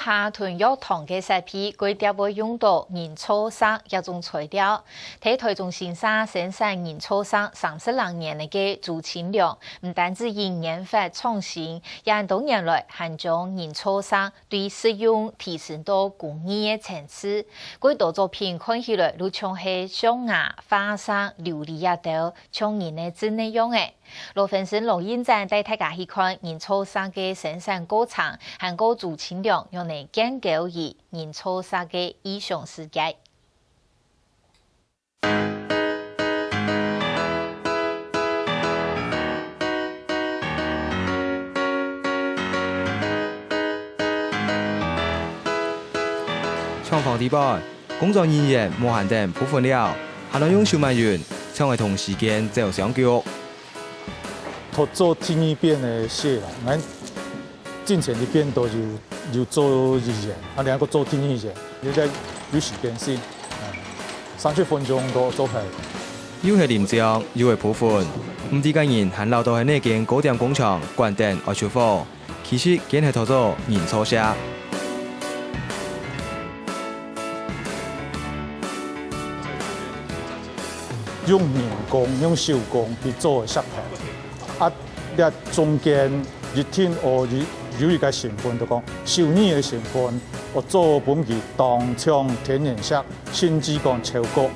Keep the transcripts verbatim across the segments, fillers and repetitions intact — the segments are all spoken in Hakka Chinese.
下同藥堂个設備，佢兜會用到人造石這種材料。在台中新社生產人造石三十零年个朱清良，毋單止以研發創新，也多年來還將人造石對實用提升到工藝个層次。佢兜作品看起來就像係象牙、化石、琉璃這兜，像人个真个樣仔。 羅芬生、羅應展帶大家去看人造石个生產過程，還過朱清良仰仔建構佢人造石个異想世界。廠房底背， 工作人員無閒等部分了，還愛用手慢運，像係同時間走相逐。頭做第二遍个雪啦，𠊎進前一遍都有，有做一遍，啊，另外做第二遍，有在有時間性，嗯，三十分鐘都做好。又係臨場，又係部分，毋知个人還留到係哪間糕點工廠，關等愛出貨。 其實，佢係做人造石。用人工、用手工去做个石頭，啊，這中間一定愛有，有一個成分，就講手藝个成分，愛做分佢當像天然石，甚至講超過。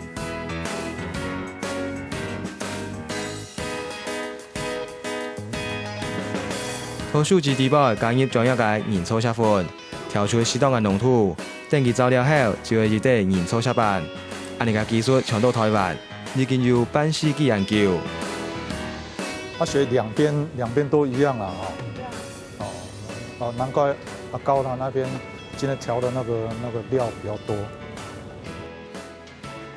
在樹枝底背加入專業个人造石粉，調出適當个濃度，等佢燥了後，就會一垤人造石板。恁呢个技術傳到臺灣，已經有半世紀恁久。啊，所以兩邊，兩邊都一樣啊，哈。哦，哦，難怪阿高他那邊今天調的那個，那個料比較多。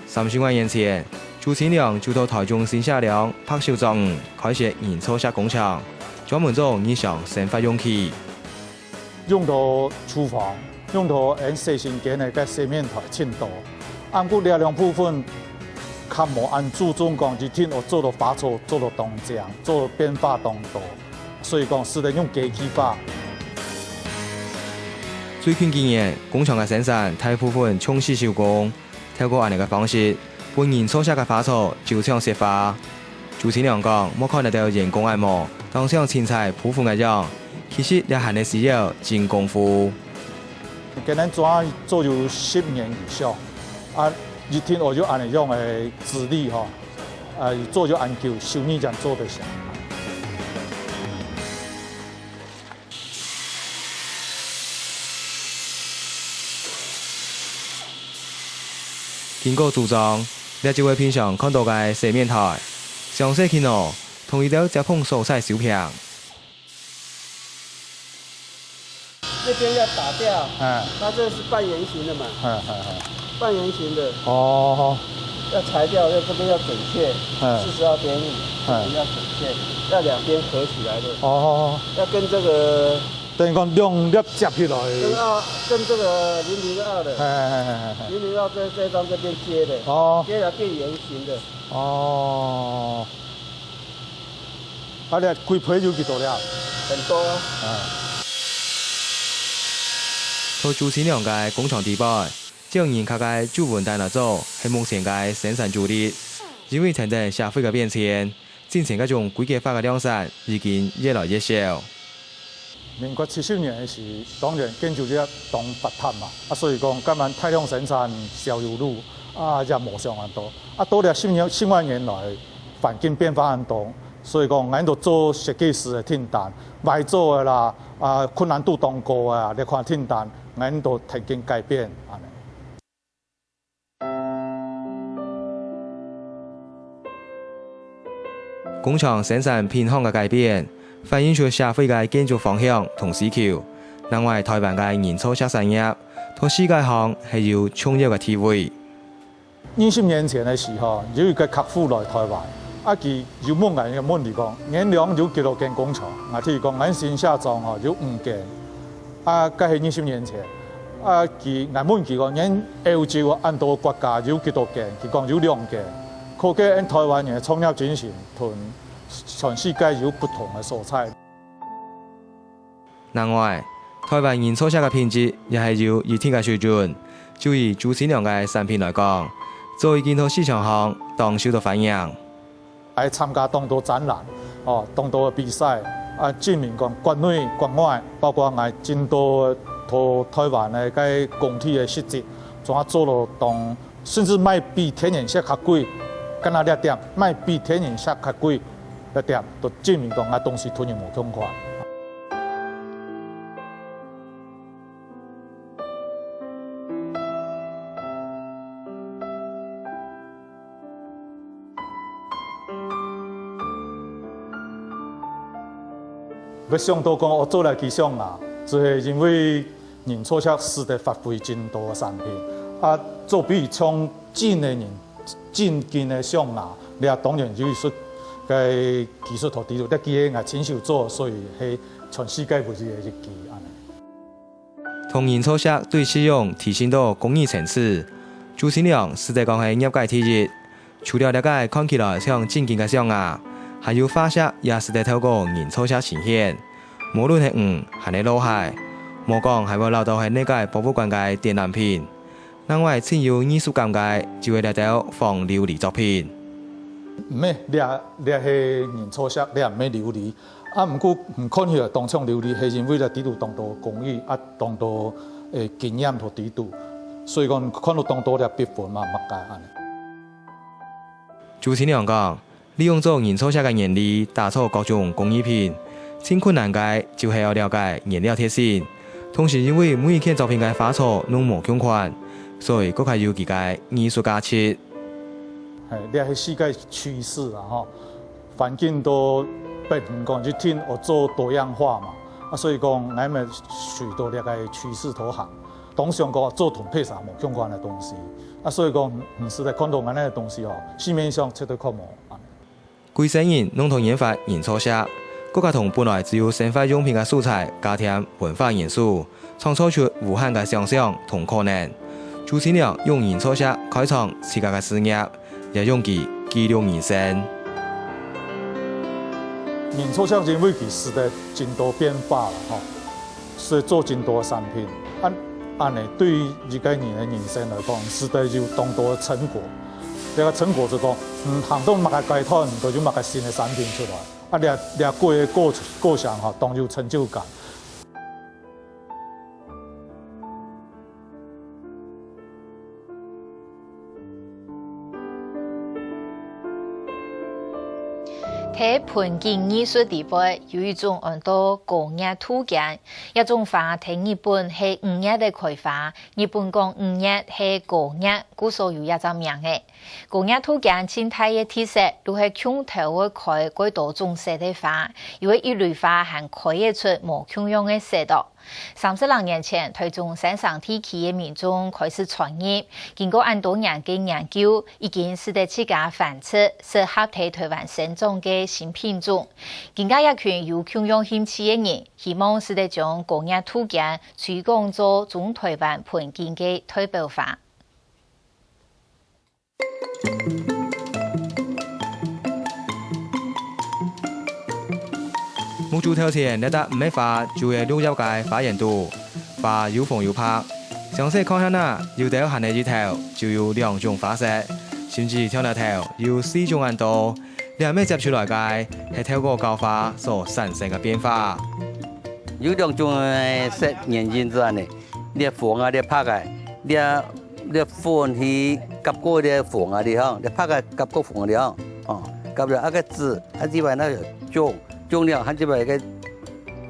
三十外年前，朱清良就在臺中新社鄉白手庄園開設人造石工廠，專門做日常生活用具。用到廚房，用到𠊎洗身間个該洗面臺盡多。啊，毋過這兩部分，較無恁注重講一定愛做到花草，做到當靚，做到變化當多。所以講，使得用機器化。最近幾年，工廠个生產大部分重視手工， 透過恁呢个方式，分人造石个花草就像雪花。朱清良講，莫看這兜人工恁模，當像青菜、匍匐个樣，其實這還係需要真功夫。今年做做有十年以上，啊，一定愛有恁呢樣个資歷吼，啊，做有恁久，手藝正做得成。 經過組裝，這就係平常看到个洗面臺，詳細去哦，同一兜接縫所在收平。這邊要打掉，嗯。它這是半圓形的嘛。嗯，嗯，嗯。 半圓形的。哦。要裁掉，要這邊要整線，嗯。四十二點五，嗯。這邊要整線，要兩邊合起來的。哦。要跟這個等於講兩粒接起來。跟二，跟這個零零二的，哎，哎，哎，哎，哎。零零二這，這張這邊接的，哦。接了變圓形的。哦。啊，這規批有幾多粒？很多啊。啊。在朱清良个工廠底背， 將人客个朱文丹來做，係目前个生產主力。因為跈等社會个變遷，進前該種規格化个量產已經越來越少。民國七十年个時，當然建築業當發達嘛，啊，所以講，該滿大量生產燒油爐，啊，也無想恁多。啊，到了十年，十外年來，環境變化恁多，所以講，𠊎兜做設計師个訂單，壞做个啦，啊，困難度當高个啊，這款訂單，𠊎兜跈緊改變，恁呢。 工廠生產品項个改變，反映出社會个建築方向同需求。另外，臺灣个人造石產業，在世界項係有重要个地位。二十年前个時候，有一個客戶來臺灣，啊，佢有問𠊎一個問題講，原料有幾多間工廠？𠊎同佢講，𠊎新社庄吼有五間。 啊，該係二十年前。啊，佢，𠊎問佢講，恁歐洲恁多國家有幾多間？佢講有兩間。可見𠊎臺灣人个創業精神同全世界有不同个所在。另外，臺灣人造錫个品質也係有一定个水準。就以朱清良个產品來講，早已經在市場項當受到歡迎。 還參加當多展覽，哦，當多个比賽，啊，證明講國內國外，包括𠊎真多在臺灣个該工地个實績，總下做到當，甚至賣比天然錫較貴，干焦這點，賣比天然錫較貴，這點都證明講𠊎東西同人無共款。 會想到講愛做這支象牙，就係因為人造錫使得發揮真多个產品，啊，做比像真个人、真金个象牙，這當然有一手个技術在裡肚，這支係𠊎親手做，所以係全世界唯一个一支恁呢。 同人造錫對使用提升到工藝層次，朱清良使得講係業界第一。除了這個看起來像真金个象牙，還有化石也使得透過人造錫呈現。無論係魚還係落蟹，無講還會摎到係哪個博物館个展覽品。另外，盡有藝術感个就係這兜仿琉璃作品。毋係，這，這係人造錫，這毋係琉璃。 啊，毋過，嗯，看起來當像琉璃，係因為這裡肚當多工藝，啊，當多，誒，經驗在裡肚，所以講看到當多這壁紋嘛，麼个恁呢。朱清良講，利用做人造錫个原理，打造各種工藝品，盡困難个就係愛了解原料特性。同時，因為每一件作品个花草攏無共款，所以各家有佢个藝術價值。係，這係世界趨勢啊，吼。 環境都變，講一定愛做多樣化嘛。啊，所以講，𠊎乜隨到這個趨勢頭行，當想講做同別儕無相關个東西。啊，所以講，毋使得看到恁呢个東西哦，市面上絕對看無。歸世人攏同研發人造錫，各家同本來只有生活用品个素材加添文化元素， 創造出無限个想像同可能。朱清良用人造錫開創自家个事業，也用佢記錄人生。人造錫因為佢使得真多變化了吼，所以做真多个產品。恁，恁呢對於一個人个人生來講，使得有當多个成果。這個成果就講，嗯，行到麼个階段，都有麼个新个產品出來。啊，這，這過个過，過程吼，當有成就感。 在盆景藝術裡背，有一種安到高熱杜鵑，這種花在日本係五月个開花，日本講五月係高熱，故所有這隻名仔。 高熱杜鵑盡大个特色，就係共頭會開蓋多種色个花，有个一蕊花還開得出無共樣个色哦。三十零年前，臺中山城地區个民眾開始傳入，經過恁多年个研究，已經使得自家繁殖適合在臺灣生長个新品種。今下這群有共樣興趣个人，希望使得將高熱杜鵑推廣做中臺灣盆景个代表花。 目珠頭前這隻毋係花，就係綠葉个花園肚，花有紅有白，詳細看下啊，有兜還係一頭，就有兩種花色，甚至跳那頭有四種恁多。這乜接出來个，係透過交花所產生个變化。有兩種个色原因就恁呢。 這紅啊，這白啊，這，這粉去夾過這紅啊哩吼，這白啊夾過紅啊哩吼，哦，夾了啊个子，啊這擺那種，種了，還這擺个，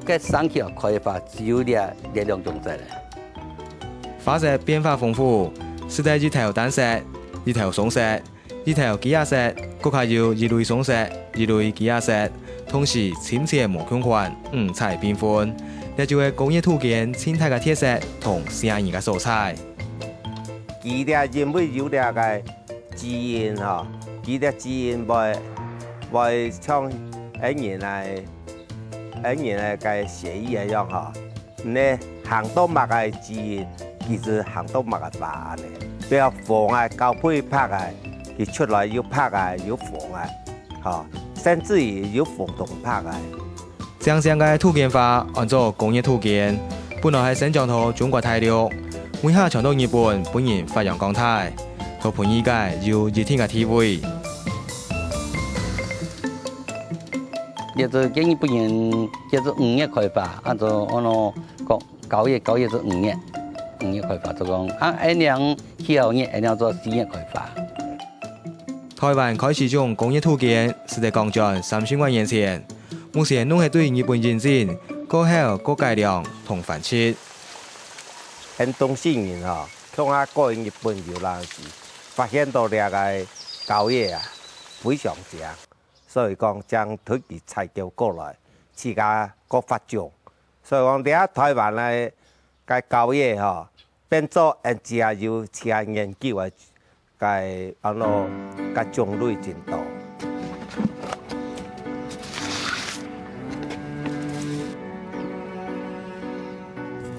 个生起來開花，只有這，這兩種色咧。花色變化豐富，使得一頭單色，一頭雙色， 一頭幾下色，閣下有一蕊雙色，一蕊幾下色，同時深淺無共款，五彩繽紛。這就係高熱杜鵑盡大个特色同吸引人个所在。佢這因為有這个基因吼，佢這基因會，會像人个，人个个血液一樣吼。 呢，行到麼个基因，佢就行到麼个花恁呢。比如紅个交配白个，佢出來有白个，有紅个，吼，甚至於有紅同白个。靚靚个杜鵑花安做高熱杜鵑，本來係生長在中國大陸，尾下傳到日本，分人發揚光大，在歕葉界有一定个地位。這隻建議分人，這隻五月開花，啊，就安到講九月，九月就五月，五月開花就講，啊，恁樣氣候熱，恁樣做四月開花。台灣開始種工業杜鵑，係在講轉三十外年前，目前攏係對日本引進，過後過改良同繁殖。 𫣆東勢人吼，共下過去日本遊覽時，發現到這个高野啊，非常靚，所以講將特地採購過來，自家過發種。所以講，這下台灣个个高野吼，變做𫣆自家有自家研究个 个安到个種類真多。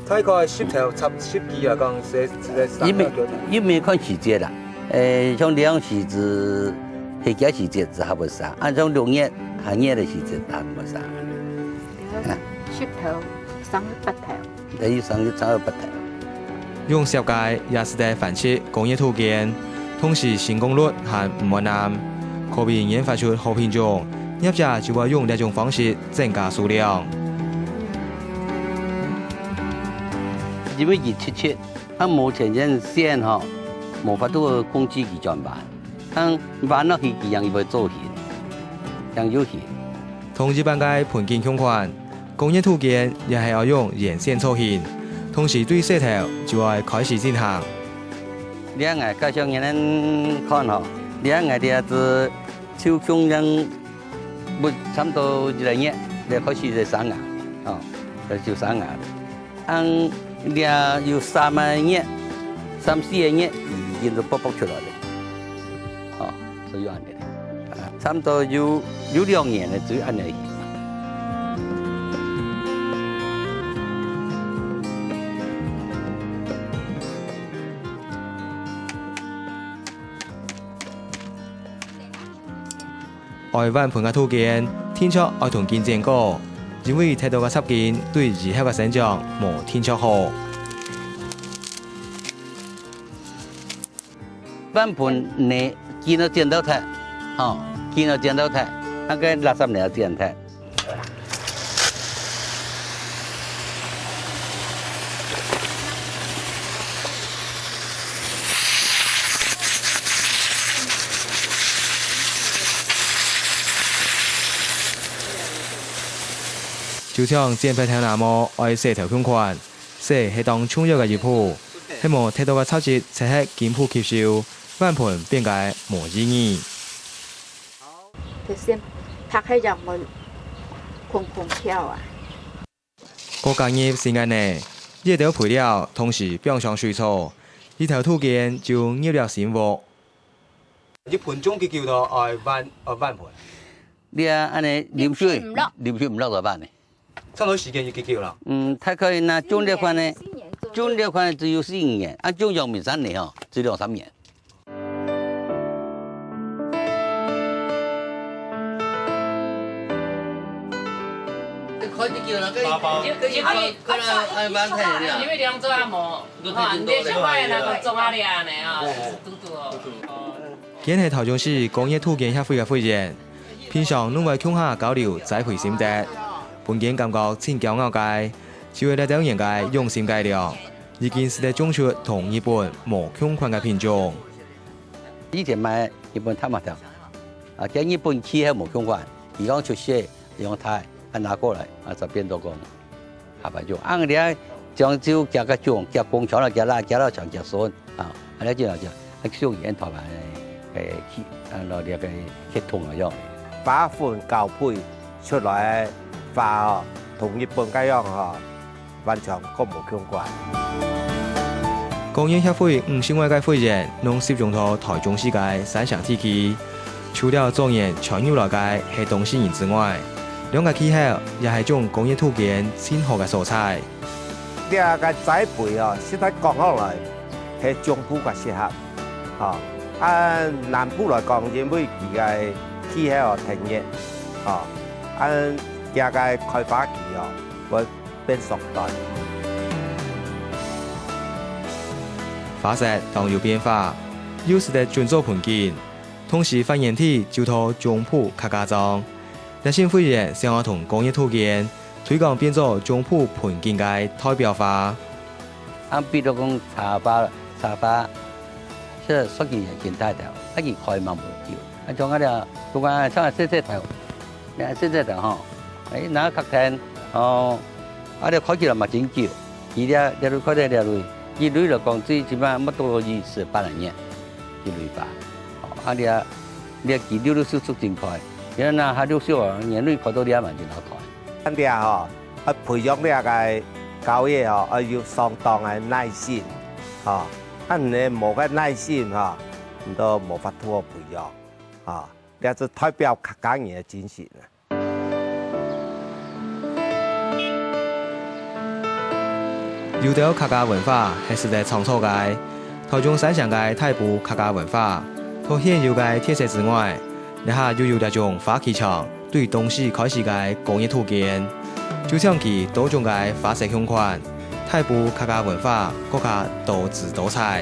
大概十頭插十枝來講，係，係个生个幾多？因為，因為看時節啦，誒，像這樣時節，夏季時節就較會生，啊，像六月、下月个時節就較會生。啊。十頭生八頭。 等於生意差不多。用設計也使得繁殖工業杜鵑，同時成功率還毋滿難。可比研發出好品種，業者就會用這種方式增加數量。因為佢直直，佢無前線線吼，無法度控制佢轉彎，佢彎落去佢樣會做形，樣有形。同一般个盆景共款， 工業杜鵑也係愛用鉛線造型，同時對細頭就愛開始進行。這𠊎介紹你等看吼，這𠊎這隻就共樣，差毋多一個月，這開始就生芽，吼，就生芽。恁這有三個月、三四個月，已經都卜卜出來了，吼，所以恁樣。 差毋多有，有兩年了，就恁樣。愛彎盆个杜鵑，定著愛同根剪過，因為忒多个插根對以後个生長無定著好。 彎盆呢，根愛剪到忒，吼，根愛剪到忒，該个垃圾呢愛剪忒。就像剪忒頭那毛愛洗頭共款， 洗係當重要个一步，係無忒多个雜質切忒根部吸收，彎盆變个無意義。就先拍開陽門，空空竅啊。過加入新个泥，這兜肥料同時放上水草，一頭杜鵑就入了新屋。一盆種幾久就愛彎，愛彎盆？你啊，恁樣淋水，淋水毋落就彎呢。 差不多時間有幾久啦？嗯，大概若種這款呢，種這款只有四五年，啊，種陽明山呢吼，只兩三年。八八。因為兩隻啊無，哈，你這小塊那個種啊，你啊呢啊，嘟嘟哦。 佢係台中市工業杜鵑協會个會員，平常攏會共下交流栽培心得，分佢感覺盡驕傲个，就係這兜年个用心改良，已經使得種出同日本無共款个品種。以前買日本大麻條，啊，跟日本氣候無共款，佢講出世，用大，啊，拿過來，啊，就變做講 下擺就恁樣，將就加个種，加工廠了，加啦，加到像加筍啊，恁樣就來講，還屬於𫣆台灣个，个氣，啊，那个个血統个樣。花粉交配出來个花哦，同日本个樣吼，完全各無共款。工業協會五十外个會員，攏集中在台中市个三城地區。除了早年遷入來个係東勢人之外， 兩个氣候也係種工業杜鵑盡好个所在。這个栽培哦，實在講好來，係中部較適合。吼，按南部來講，因為佢个氣候哦，忒熱，吼，按佢个開花期哦，會變縮短。花色當有變化，又使得準做盆景，同時發源地就在中埔客家庄。這新會員想愛同工業土建推廣變做中埔盆景个代表花。啊，比如講茶花，茶花，這說起來真大條，啊，佢開嘛無久。啊，像啊這，不管像細細條，你看細細條吼，哎，拿較天，哦，啊，你開起來嘛真久。佢這，這位看到這位，一蕊來講，最起碼乜都二十八年，一蕊吧。哦，啊，你啊，你啊，佢陸陸續續真開，你看那還陸續哦，年蕊開到這嘛真好開。 咱這吼，啊，培養這个交易吼，愛有相當个耐心，吼。啊，你無个耐心吼，你都無法度好培養，吼。這就代表客家人个精神啊。有兜客家文化係使得創造个，台中山城个大埔客家文化，除現有个特色之外，這下又有這種花旗場， 對東勢開始个工業土建，就像佢多種个花色共款，大埔客家文化更加多姿多彩。